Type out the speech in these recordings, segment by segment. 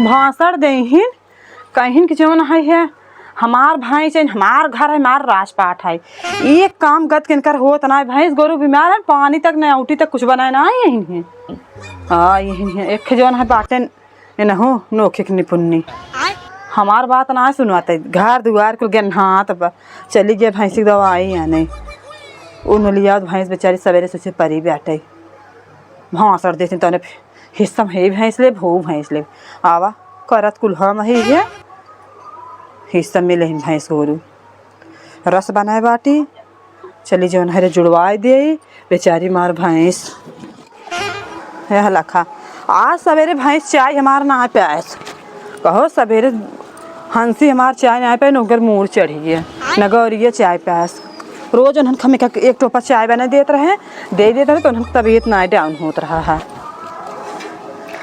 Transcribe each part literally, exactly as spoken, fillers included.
भाषण देहिन, कहिन कि जौन है, है, हमार भैंस है, हमार घर है, हमार राजपाट है। एक काम गत किनकर होत ना है, भैंस गोरू बीमार है, पानी तक नहीं, औटी तक कुछ बनाए ना है, यही है। हाँ, यही है। एक जौन है बाटेन, इनहू नोखे के निपुन्नी। हमार बात ना सुनवाते, घर दुआर कुल गेन्हात बा। चली गया भैंसी के दवाई आने। उ नलिया भैंस बेचारी सवेरे से परी बाटे। भाषण देथिन तने हिस्सा में हे भैंस लेब, हो भैंस लेब। आवा, करत कुल हम ही है। हिस्सा मिले ही भैंस गोरू। रस बनाए बाटी, चली जौन हरे जुड़वाए दे, बेचारी मार भैंस। हे लखा, आज सवेरे भैंस चाय हमार ना प्यास। कहो सवेरे हंसी हमार चाय ना पाए, ओकर मूड़ चढ़ गया। न गौरिया चाय प्यास। रोज उन्हन हमें एक, एक टोपा चाय बना देत रहे, दे देत रहे, तो उन्हन तबीयत ना डाउन होत रहा है।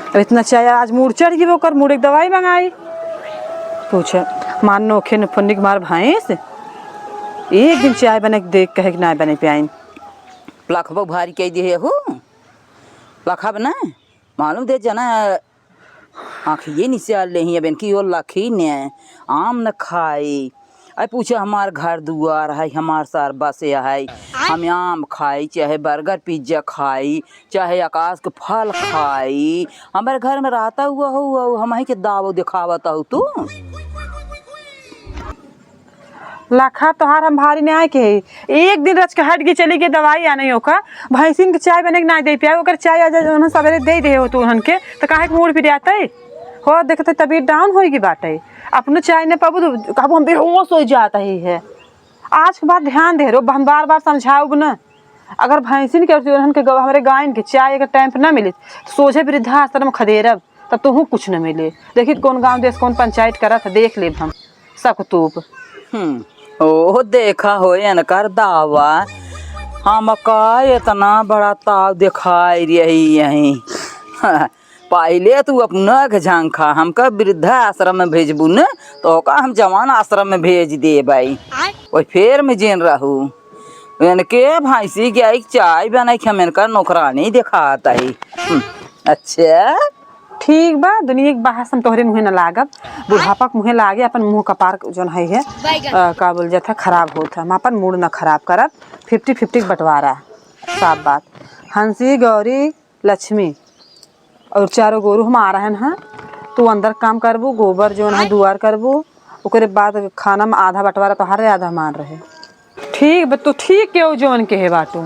अब इतना चाय आज मूड़ चढ़ गई, ओकर मूड़ एक दवाई मंगाई। पूछे, मार नोखे न फुन्नी के मार भैंस, एक दिन चाय बने के देख कहे कि ना बने पियाइन। लखबो भारी कह दिए हो, लखब ना, मालूम दे जना, आँखिए निचार लेही अब इनकी, ओ लखी ने आम न खाई। अरे पूछे हमार घर दुआर है, हमार सार बसे है, हम आम खाई, चाहे बर्गर पिज्जा खाई, चाहे आकाश के फल खाई, हमारे घर में रहता हुआ हो, हो, हम ही के दाव दिखावत हो तू। लखा तोहार हम भारी न्याय के ही। एक दिन रच के हट गई, चली गई दवाई आने ओका। भैंसिन के चाय बने के ना दे पिया, ओकर चाय आ जाए, उन्हें सवेरे दे दे हो तू उन्हन के, तो काहे के मूड़ पिराते? हो, देखते तबीयत डाउन होई गई बाटे। अपनो चाय न पाबू तो कहबू हम बेहोश हो जाता ही है। आज के बाद ध्यान दे रो, हम बार बार समझाऊब न। अगर भैंसिन के और उन्हन के गौ-, हमरे गायन के चाय अगर टाइम पे ना मिले, तो सोझे वृद्धाश्रम खदेरब। तब तोहू कुछ न मिले। देखी कौन गाँव देश, कौन पंचायत करत है, देख लेब हम। सकुतूप। हम्म, ओह देखा हो एनकर दावा, हमका इतना बड़ा ताव दिखाई रही यहीं। पहिले तू अपना के झांखा, हमका वृद्धाश्रम में भेजबू न, तो ओका हम जवान आश्रम में भेज देबै। ओइ फेर में जेन रहू। इनके भैंसी गाय के चाय बनाई के हम इनका नौकरानी दिखात ही। हम्म, अच्छा। ठीक बा, दुनिया के बहस हम तोहरे मुँहे न लागब। बुढ़ापा के मुँहे लागे, अपन मुँह कपार जौन है, है, अ, का बोल जात है, खराब होत है। हम अपन मूड न खराब करब। फिफ्टी फिफ्टी के बंटवारा, साफ बात। हंसी, गौरी, लक्ष्मी और चारों गोरू हम आ रहन हैं। तू अंदर काम करबू, गोबर जौन है दुआर करबू, ओकरे बाद खाना में आधा बंटवारा तोहार रहे, आधा हमार रहे। ठीक बा, तू ठीक केहू जौन के है बाटू।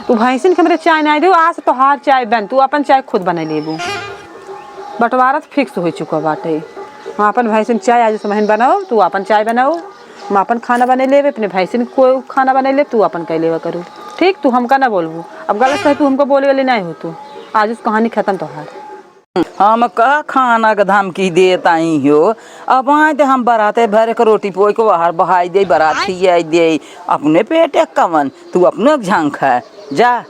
तू भैंसिन के हमरे चाय नाई देऊ, आज से तोहार चाय बन, तू अपन चाय खुद बना लेबू। बंटवारा तो फिक्स हो चुका बाटे। हम अपन भैंसिन चाय आज से महीन बनाओ, तू अपन चाय बनाओ, हम अपन खाना बना लेबे, अपने भैंसिन को खाना बना ले, तू अपन कह लेवा करू। ठीक, तू हमका ना बोलबू, अब गलत से तू हमको बोले वाली नहीं हो तू। आज उस कहानी खत्म तोहार। हम का खाना के धमकी देत आई हो? अब आए ते हम बराते भर एक रोटी पोई को बाहर बहाई दे, बरात खियाई दे, अपने पेटे कवन, तू अपने झांखा, जा।